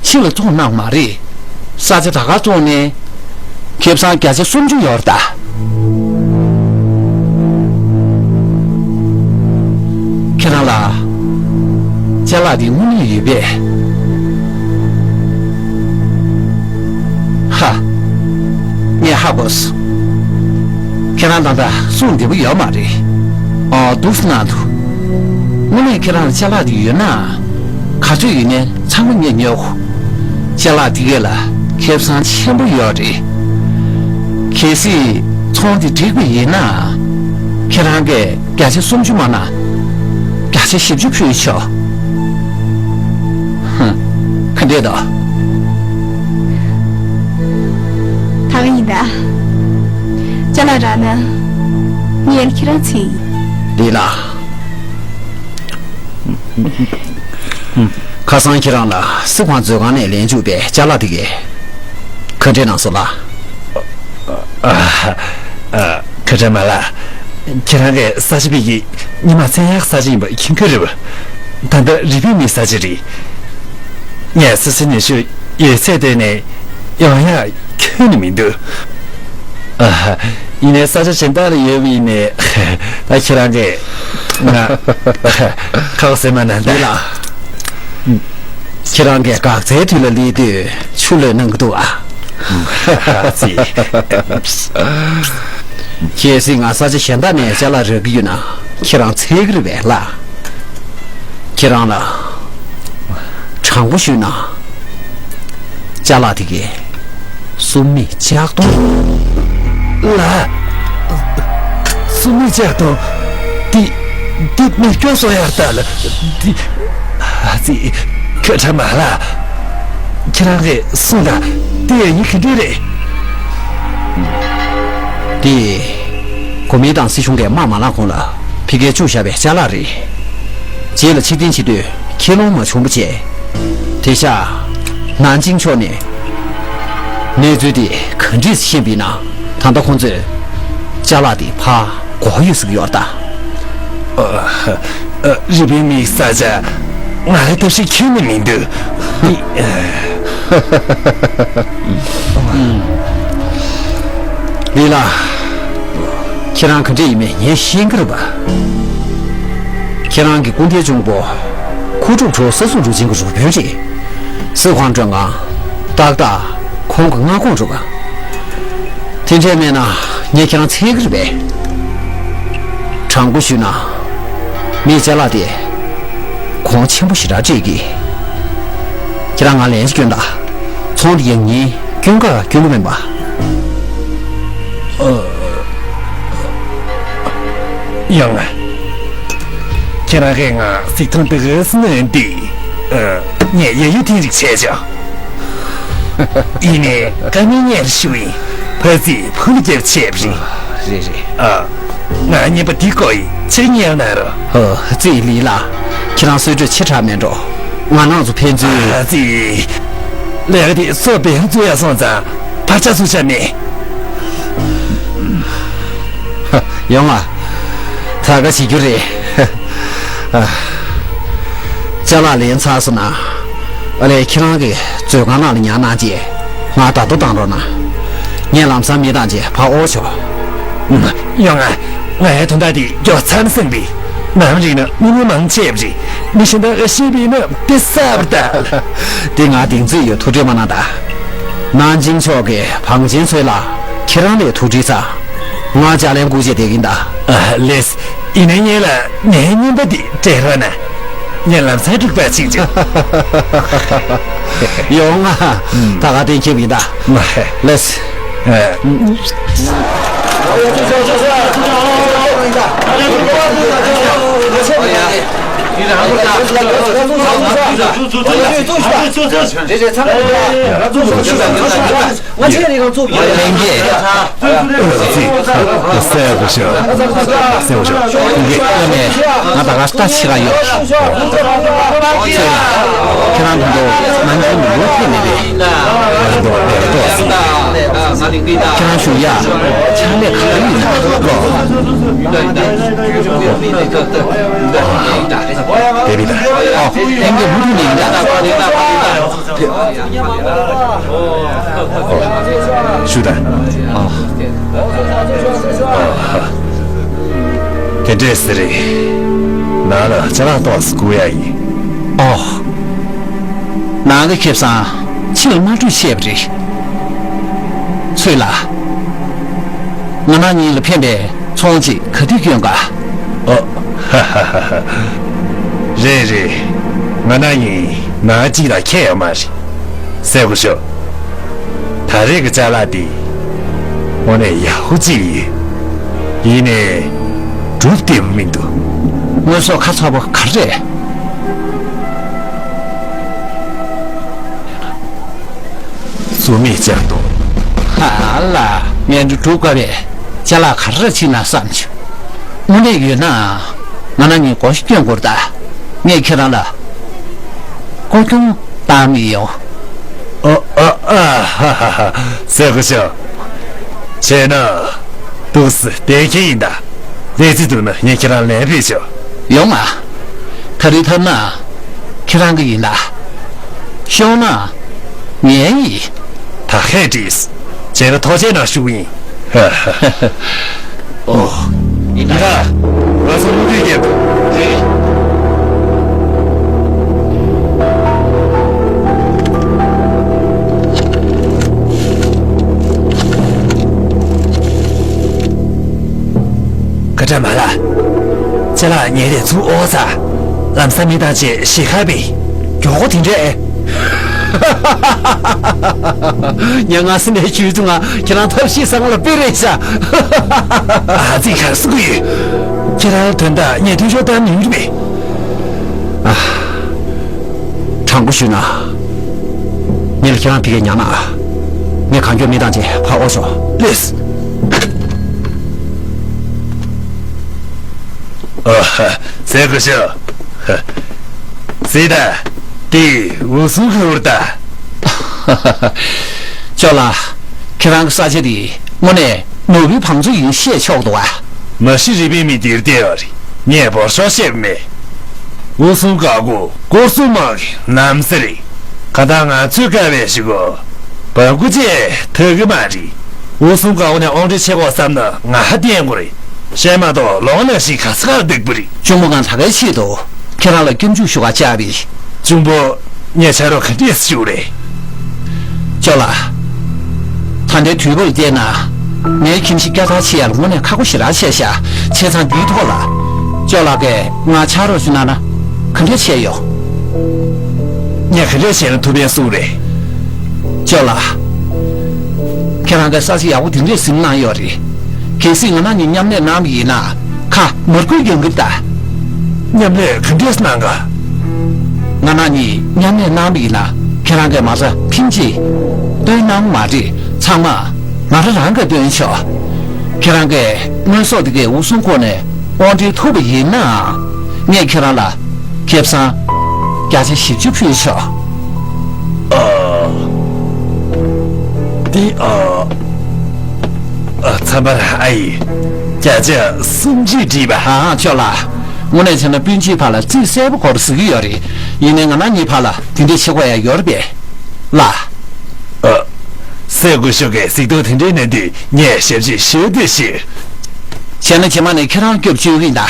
ཕྱི་ལ་བཙོང་གནང་མ་རེད། ས་ཆ་ད་ག་བཙོང་ནས། ཁེ་བཟང་བརྒྱ་ཆ་སུམ་ཅུ་ཡོད་རེད་ད། ཁྱེད་རང་ལ། ཅ་ལག་འདི་དངོས་གནས་ཡོད་པས། ཧ། ངས་ཧ་གོ་སོང་། ཁྱེད་རང་ད་ལྟ་གསུང་བདེ་པོ་ཡོད་མ་རེད། ཨོ་འདུག་སེ་གནང་འདུག། དངོས་གནས་ཁྱེད་རང་ལ་ཅ་ལག་འདི་ཡོད་ན། ག་ཚོད་ཡོད་ནའི་ཚང་མ་ངས་ཉོ་གོ། ཅ་ལག་འདི་གས་ལ་ཁེ་བཟང་ཆེན་པོ་ཡོད་རེད། གལ་སྲིད་ཚོང་འདི་འགྲིག་པ་ཡིན་ན། ཁྱེད་རང་གིས་བརྒྱ་ཆ་སུམ་ཅུ་མ་གནང་། བརྒྱ་ཆ་བཞི་བཅུ་ཕུལ་ཆོག། ཧ། ག་འདྲས་འདུག། ད་ག་ཡིན་ད། ཅ་ལག་རག་ན། ངས་ཁྱེད་རང་འཚོལ་ཡིན། ལི་ལགས། ཁ་སང་ཁྱེད་རང་ལ་སྲིད་དབང་མཛོད་ཁང་ནས་ལེན་བཅུག་པའི་ཅ་ལག་དེ་གས། ག་འདྲས་གནང་སོང་ལགས། ཨ། ཨ། ཁ་དྲང་མ་ལགས། ཁྱེད་རང་གིས་ས་ཆ་ཕ་གི་ཉི་མ་མཚན་ཡག་ས་ཆ་ཡིན་པ་མཁྱེན་གྱི་རེད་པ། ད་ལྟ་རི་པིན་མི་ས་ཆ་རེད། ངས་སོ་སོའི་ནུ་ཞོ་ཡོད་ཚད་བཏོན་ནས་ཡོང་ཡག་ཁྱོན་ནས་མི་འདུག། ཨ། ཡིན་ནའི་ས་ཆ་གཞན་དག་ལ་ཡོད་པ་ཡིན་ནའི་ད་ཁྱེད་རང་གིས་ང་ཁག་ཟེར་མ་གནང་ད། ལགས། ཁྱེད་རང་གིས་འགག་རྩའི་དུས་ལ་སླེབས་དུས་ཆུ་གློད་གནང་གི་འདུག་ཨ། ཙི། གལ་སྲིད་ང་ས་ཆ་གཞན་དག་ནས་ཅ་ལག་རག་གི་ཡོད་ན་ཁྱེད་རང་འཚོལ་གི་རེད་པས་ལགས། ཁྱེད་རང་ལ་ དྲང་པོ་ཞུས་ན། ཅ་ལག་དེ་གའི་སུམ་མི་ལྕགས་ཐོང་། ལགས། སུམ་མི་ལྕགས་ཐོང་། དེ་དེ་མེ་སྒྱོགས་བཟོ་ཡག་ལྟ་ལ། དེ། ཨ་ཙི། ཁ་ཁྲ་མ་ལགས། ཁྱེད་རང་གིས་གསུངས་དང་། དེ་ཡིན་ག་འདྲ་རེད། དེ། གོ་མིན་ཏང་སྲིད་གཞུང་གིས་དམག་མ་ལངས་གོང་ལ་ཕ་གིར་བཅུག་བཞག་པའི་ཅ་ལག་རེད། རྗེས་ལ་ཕྱིར་འཐེན་བྱེད་དུས་ཁས་ལོང་མ་བྱུང་བ་བྱས། དེང་སང་ནན་ཅིང་ཕྱོགས་ནས་གནས་ཚུལ་དེ་ག་འདྲས་ཤེས་པ་ཡིན་ན། ད་ལྟ་ཁོང་ཚོས་ཅ་ལག་དེ་ཕར་འགོག་ཡོད་ཟེར་གྱི་ཡོད་རེད་ད། ཨ། ཨ། རི་པིན་མིག་ས་ཆ། ང་ལ་ཐབས་ཤེས་ཁྱོན་ནས་མི་འདུག། ལི་ལགས། ཁྱེད་རང་ག་འདྲས་ཡིན་མིན་ངས་ཤེས་ཀྱི་རེད་པ། ཁྱེད་རང་གི་སྐུ་ཕྲེང་གཅུང་པོ་ཁུ་ཀྲུག་ཁྲོ་ས་སུ་འགྲོ་ཆེན་གྱི་རུ་དཔོན་རེད། སྲིད་དབང་སྒྲོན་ང་ཏག་ཏག་ཁོང་གི་མངའ་ཁོངས་རེད་པ། དེ་འདྲས་མེད་ན་ངས་ཁྱེད་རང་འཚོལ་གྱི་རེད་པས། དྲང་པོ་ཞུས་ན། མིས་ཅ་ལག་དེ་གོང་ཆེན་པོ་ཞེ་དྲག་སྤྲད་ཀྱི། ཁྱེད་རང་ང་ལན་ཞིག་སྐྱོན་དང་། ཚོང་དེ་ཡང་ཉིན་སྐྱོན་ག་སྐྱོན་གི་མིན་པ། ཨ། ཡོང་ང་། ཁྱེད་རང་གིས་ང་གཟིགས་མཐོང་འདི་གས་གནོན་ཏེ། ཨ། ངས་ཡ་ཡུ་ཐེངས་ཤིག་བྱས་ཆོག། ཡིན་ནའི་བཀའ་མོལ་སྙན་རེ་ཞུ་ཡིན། ཕ་ཙི་ཕུ་ལ་རྒྱབ་བྱས་པ་རེད། རེད་རེད། ཨ། ང་རྔན་པ་འདི་དགོས་ཡིན། ཕྱིར་ཉལ་གནང་རོགས། ཨ་ཙི་ལི་ལགས། ཁྱེད་རང་གསོལ་གྲོད་ཆེ་དྲགས་མེད་འགྲོ། ང་རང་ཚོ་ཕན་ཚུན། ཨ་ཙི། ལས་ཀ་དེ་སོ་བེ་ཧུ་ཚུ་ཡ་སོང་ཙང་ཕར་ཆ་ཚུར་ཆ་མེད། ཡོང་ང་། ད་ག་བྱེད་རྒྱུ་རེད། ཨ། ཅ་ལག་ལེན་ཚར་སོང་ན། ཨ་ལས་ཁྱེད་རང་གི་མཛོད་ཁང་ནང་ལ་ཉར་གནང་རྗེས་ང་བརྡ་ཐོ་བཏང་རོགས་གནང་། ངས་ལམ་སང་མི་དང་བཅས་ཕར་འོང་ཆོག། ཡོང་ང་། ང་ཡི་དོན་དག་འདི་མགྱོགས་ཚར་ན་བསམ་པས། ནམ་རིང་ན་མི་མི་མང་ཆེ་བ་རེད། མི་གཞན་དག་ག་ཤེས་པས་ན་དེ་གསར་པ་ད། དེ་ང་གདེང་ཚོད་ཡོད། ཐུགས་ཁྲལ་མ་གནང་ད། ནན་ཅིང་ཕྱོགས་ཀྱི་བང་ཆེན་ཚོས་ལ་ཁྱེད་རང་ལས་ཐུགས་ཁྲལ་ཚ། ང་ལྕགས་ལན་སྐུགས་བྱས་བསྡད་ཀྱིན་ད། ཨ་ལེས། ཡིན་ནའི་ངེད་ལ་ངའི་རྔན་པ་འདི་སྤྲད་རོགས་གནང་། ངས་ལམ་སང་འགྲིག་པ་ཅིག་བྱེད། ཡོང་ང་། ད་ག་གཏན་འཁེལ་བ་ཡིན་ད། ལེས། ཨ། ང་ཚོས་རེ་རང་བཙུགས་ཡོད། ལྷན་རྒྱས། ཨ་ཙི། གསལ་པོ་ཤོད། གསལ་པོ་ཤོད། ཁོང་གིས་བླ་མས་ང་ད་ག་ལྟ་བྱེད་ག་ཡོད། ཚོས་ལ། ཁྱེད་རང་ད་དུང་ནམ་རྒྱུན་མི་ཡོང་ཐེངས་མེད་པས། ང་ད་དུང་ལས་ཀ་ཏོག་ཙམ། ཁྱེད་རང་ཞུ་ཡ། ཕྱག་ལས་ག་རེ་ཡིན་ན་ལོ། དེ་རེད་ད། ཨོ། ལྷན་རྒྱས་མུ་མཐུད་ནས་ཡིན་ད། ཨོ། ཞུ་དང་། ཨོ། དེ་འདྲས་ཟེར་རེད། ནང་ལ་ཅ་ལག་ཏོག་ཙམ་སྒུག་ཡ་ཡིན། ཨོ། ནང་གི་ཁེ་བཟང་ཕྱི་ལ་མ་སྤྲོད་བཤད་པ་རེད། ཚོས་ལ། ང་ནང་ཉིད་ལ་ཕན་པའི་ཚོང་ཅིག་ག་དུས་སྐྱོན་ག། ཨོ། ཧ་ཧ་ཧ་ཧ། རེད་རེད། ང་ནང་ཉིད་ནང་གཅིག་ལ་ཁྱད་ཡོད་མ་རེད། གསལ་པོ་ཤོད། ད་རེས་ཀྱི་ཅ་ལག་འདི་དངོས་གནས་ཡག་པོ་ཅིག་ཡིན། ཡིན་ནའི་གྲུབ་བདེ་པོ་མི་འདུག། དངོས་ཟོག་ཁ་ཚ་པོ་ག་རེ་རེད། སུམ་མི་ལྕགས་ཐོང་། ཧ་ལ། ངས་འདི་སྒྲུབ་དཀའ་བས་ཅ་ལག་ག་རེ་ཕྱིན་ན་བསམ་བྱུང་། དངོས་གནས་ཡོད་ན་ང་ནང་ཉིད་སྒོ་ཕྱེ་སྐྱོན་དགོས་རེད་ད། ངས་ཁྱེད་རང་ལ་སྐོར་སྐྱོང་བཏང་མི་ཡོང་། ཨ་ཨ་ཨ་ཧ་ཧ་ཧ། གསལ་པོ་ཤོད། བྱས་ན་འདུག་སེ་བསྡད་ཀྱི་ཡིན་ད། ལས་རྩིས་འདུག་ན་ངས་ཁྱེད་རང་ལན་ཕུལ་ཆོག། ཡོང་ང་། ད་རེས་ཐོབ་ན་ཁྱེད་རང་གི་ཡིན་ད། ཤོར་ན་ངའི་ཡིན། ད་ཧེ་བྲིས། བྱས་ན་ཐོག་ཆེན་ནང་ཞུགས་ཡིན། ཧ་ཧ། ཨོ། ཡིན་ད། ང་ཚོ་མུ་མཐུད་རྒྱབ། རེད། ཀ་ཏྲ་མ་ལ། ཅ་ལག་ཉལ་རས་ཚུར་ཨོ་ཚ། ལམ་སང་མི་དང་བཅས་ཞིག་ཁ་བི། མགྱོགས་པོ་དེ་འདྲས། ངས་སྔ་ས་ནས་ཞུས་བྱུང་ང་། ཁྱེད་རང་ཐབས་ཤེས་བཟང་ལ་དཔེ་རེད་ཤག་ཨ་ཙི། ག་རེ་ཟེར་གྱི་ཡོད། ཁྱེད་རང་དོན་དག་ངས་མཐུན་ཕྱོགས་ལྟར་མི་འགྲིག་པས། ཨ། དྲང་པོ་ཞུས་ན། ངས་ལ་ཁྱེད་རང་ཕ་གིར་ཉར་ན། ངས་གང་མགྱོགས་མི་བཏང་བྱས་ཕར་འོང་ཤོག་ལགས། ཨ་ཧ། ཟས་གོ་ཤོག་ཧ། ཟས་ད། དེ་འུ་སུ་གི་འུར་ད། ཅོ་ལགས། ཁྱེད་རང་གི་ས་ཆ་དེ་དངོས་གནས་ནོར་བུའི་བང་མཛོད་ཡིན་བཤད་ཆོག་འདུག་ཨ། མ་གཞི་རི་པའི་མི་དེར་བལྟས་པ་རེད། ངས་བོར་ཤོག་བཤད་མེད། འུ་སུ་ག་གོ་སྐོར་སུ་མ་གི་ནམ་ཟེར་རེད། ག་ད་ང་ཚོས་དཀའ་བས་ཞིག་གོ་བ་གུ་ཅེ་ཐོས་གི་མ་རེད། འུ་སུ་ག་གོ་ནས་དབང་འདྲེན་བྱེད་དགོས་བསམ་ན་ང་ཧ་བསྟན་དགོས་རེད། བཤད་མ་གཏོགས་ལོང་ན་ཞིག་ག་ས་ག་སྡིག་པ་རེད། གཅུང་པོ་ང་ད་གའི་ཆེད་དུ་ཁྱེད་རང་ལ་སྐྱབས་འཇུག་ཞུ་ག་བཅར་བས། གཅུང་པོ། ངས་ཕྱག་རོགས་ག་འདྲས་ཞུ་རེད། ཅོ་ལགས། ད་ལྟའི་དུས་བབ་བལྟས་ན། ངའི་ཁྱིམ་གཞིས་བསྐྱར་དར་བྱེད་ཡག་ལ་དངོས་གནས་ཁག་པོ་ཞེ་དྲག་ཆེ་ཤག་བྱས་ཙང་འདིའི་ཐོག་ལ། ཅོ་ལགས་ཀྱིས་ང་ཕྱག་རོགས་ཞུ་གནང་ན་ག་འདྲས་བྱས་ཡོང་། ངས་ག་འདྲས་བྱས་ན་ཐུགས་ཕན་གསོས་རེད། ཅོ་ལགས། ཁྱེད་རང་གིས་ས་ཆ་ཡག་པོ་དེ་འདྲས་ཟིན་གནང་ཡོད་རེད། གལ་སྲིད་ང་རང་གཉིས་མཉམ་ལས་གནང་བ་ཡིན་ན། ཁ་མར་ཁུའི་རྒྱང་གིས་ལྟ། མཉམ་ལས་ག་འདྲས་གནང་ག་ང་རང་གཉིས་མཉམ་ལས་གནང་བ་ཡིན་ན། ཁྱེད་རང་གིས་མ་རྩ་ཐིམ་གཅིག་བཏོན་གནང་མ་རེད། ཚང་མ་ང་རང་རང་གིས་བཏོན་ཆོག་ཁྱེད་རང་གིས་དངོས་ཟོག་དེ་གའི་འུ་སུ་ཁོ་ནས་དབང་འདྲེན་ཐུབ་པ་ཡིན་ན། ངས་ཁྱེད་རང་ལ་ཁེ་བཟང་བརྒྱ་ཆ་བཞི་བཅུ་ཕུལ་ཆོག་ཨ། འདི་ཨ། ཨ། ཚན་པར་ཨ་ཡི། བརྒྱ་ཆ་སུམ་ཅུ་བྲིས་པ། ཨ། ཅོ་ལགས། དངོས་གནས་བྱས་ན་སྤུན་མཆེད་བར་ལ་རྩིས་གསལ་པོ་སྐོར་ཟེར་གྱི་ཡོད་རེད། ཡིན་ནའི་ང་རང་གཉིས་བར་ལ་དེ་འདྲའི་བྱེད་དགོས་ཡ་ཡོད་རེད་པས། ལགས། ཨ། སྲས་སྐུ་ཞབས་ཀྱིས་གཟིགས་རྟོག་དེ་འདྲའི་གནང་དུས་ངས་ཞབས་ཕྱི་ཞུ་འདོད་ཞུ། བྱས་ན་རྗེས་མ་ནས་ཁྱེད་རང་སྐྱོབ་བཅུག་གི་ཡིན་ད།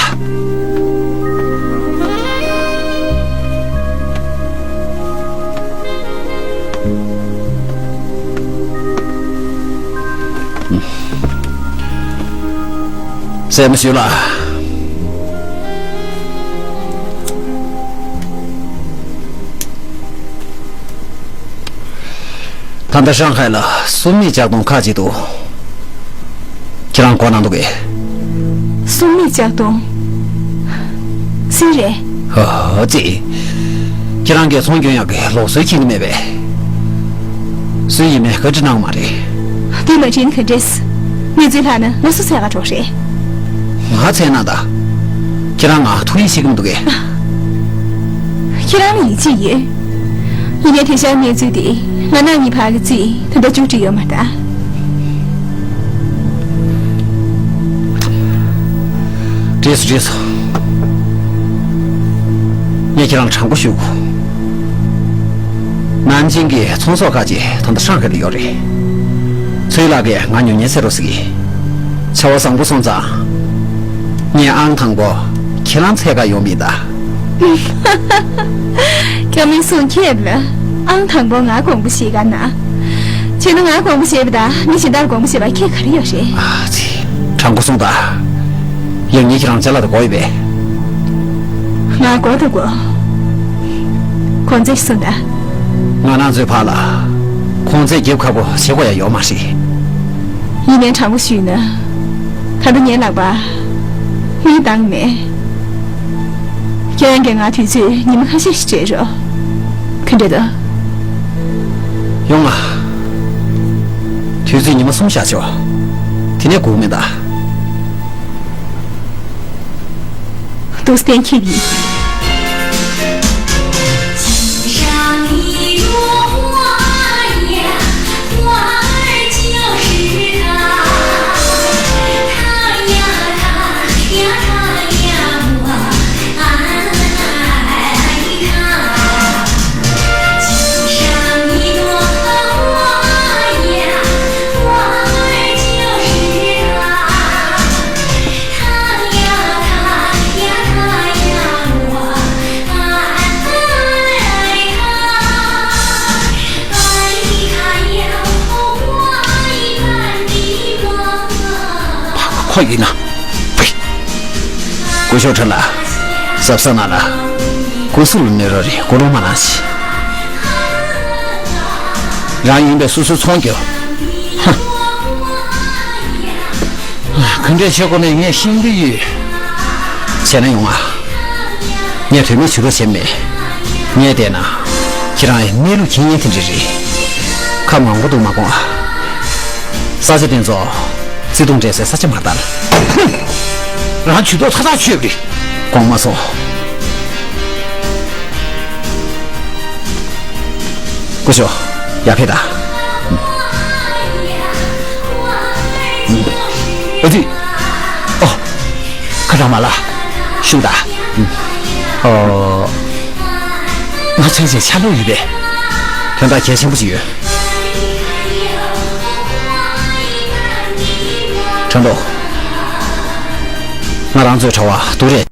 སྲས་མོ་ཞུས་ལགས། ད་ལྟ་ཧྲང་ཧའེ་ལ་སྲུང་མི་ལྕགས་གདོང་ཁག་ཅིག་འདུག་ཁྱེད་རང་གོ་གནང་འདུག་གས། སྲུང་མི་ལྕགས་གདོང་། སུའི་རེད། ཧ་ཧ་ཙི། ཁྱེད་རང་གིས་ཚོང་སྐྱོན་ཡག་གི་ལུགས་སྲོལ་མཁྱེན་གྱི་མེད་པས། སུ་ཡིན་མིན་བཀའ་འདྲི་གནང་མ་རེད། དེ་མ་དྲན་ག་འདྲས། གནས་ཚུལ་ལྷག་ན་ང་སུ་འཚོལ་ག་འགྲོ་རེད། ང་འཚོལ་གནང་དང་། ཁྱེད་རང་ང་ཐུགས་ཡིད་ཆེས་ཀྱི་མི་འདུག་གས། ཁྱེད་རང་ལ་ཡིད་ཆེས་ཡོད། ཡིན་ནའི་དེང་སང་གནས་ཚུལ་དེ་ང་རང་གཉིས་བར་གྱི་རྩིས་ད་ལྟ་མཇུག་སྒྲིལ་ཡོད་མ་རེད་ད། འགྲིག་སོང་འགྲིག་སོང་། ངས་ཁྱེད་རང་ལ་དྲང་པོ་ཞུ་དགོས། ནན་ཅིང་གི་ཚོང་ཟོག་ཁག་ཅིག་ད་ལྟ་ཧྲང་ཧའེ་ལ་ཡོད་རེད། ཚུའུ་ལགས་ཀྱིས་ང་ཉོ་མཁན་འཚོལ་རོགས་ཟེར་གྱི། བྱ་བ་བཟང་པོ་སོང་ཙང་། ངས་ཨང་དང་པོ་ཁྱེད་རང་འཚོལ་ག་ཡོང་བ་ཡིན་ད། ཁྱེད་མིན་སོང་ཁྱེད་ལ་ཨང་དང་པོ་ང་དགོངས་པ་བཞེས་ག་ན། བྱས་ན་ང་དགོངས་པ་བཞེས་པ་དང་མི་གཞན་དག་དགོངས་པ་བཞེས་པ་ཁྱད་ག་རེ་ཡོད་རེད། ཨ་ཙི། དྲང་པོ་གསུངས་དང་། ཡང་ངས་ཁྱེད་རང་ཅ་ལག་དེ་དགོས་ཡོད་པས། ང་དགོས་དང་དགོས། གོང་ཚད་གསུངས་དང་། ང་རང་ཚོའི་བར་ལ་གོང་ཚད་རྒྱབ་ཁག་པོ་བྱེད་དགོས་ཡ་ཡོད་མ་རེད། ཡིན་ནའི་དྲང་པོ་ཞུས་ན། ད་ལྟ་ངའི་ལག་པར་དངུལ་བཏང་མེད། ཁྱེད་རང་གིས་ང་དུས་ཚོད་ཉི་མ་ཁ་ཤས་ཤིག་སྤྲད་རོགས། ག་འདྲ་འདུག་ཡོང་ང་། དུས་ཚོད་ཉི་མ་གསུམ་བཞག་ཆོག་དེ་ནས་སྒུག་མེད་ད། འདུག་སེ་གཏན་འཁེལ་ཡིན། ཁོ་ཡིན་ན། སྐུ་ཞབས་ཁྲི་ལ་གཟབ་གཟབ་གནང་ལ། སྐུ་གཟུགས་ལ་གནོད་རོགས་རེད། མགོ་རློག་མ་གནང་ཞིག་རང་ཡིན་པས་སོ་སོའི་ཚོང་རྒྱོབ། ཧ། ག་འདྲས་བྱེད་དགོས་ནས་ངས་ཤེས་ཀྱི་ཡོད། བྱས་ན་ཡོང་ཨ། ངས་དོན་མེད་ཇུས་གཏོགས་བྱེད་མེད། ངས་བལྟས་ན། ཁྱེད་རང་ཡི་གནས་ལུགས་མཁྱེན་མཁན་དེ་འདྲ་རེད། ཁ་མང་པོ་འདུག་མ་དགོངས་ཨ། ས་ཆ་དེ་ཚོ། བརྩེ་དུང་འདྲེས་སའི་ས་ཆ་མ་ལྟར། ཧུམ། རང་ཇུས་གཏོགས་ཐག་ཐག་ཆོད་པ་རེད། དགོངས་མ་སོང་། སྐུ་ཞབས། ཡར་ཕེབས་དང་། ཨ་ཙི། ཨོ། ཁ་རང་མ་ལ། བཞུགས་དང་། ཨོ། ང་ཚོའི་ཆེད་ཆ་ལུགས་ཡོད་པས། དོན་དག་གལ་ཆེན་པོ་ཞིག་ཡོད། ཁྲ་མདོག་ང་རང་ཚོའི་གྲྭ་བ་སྡུག་རེད།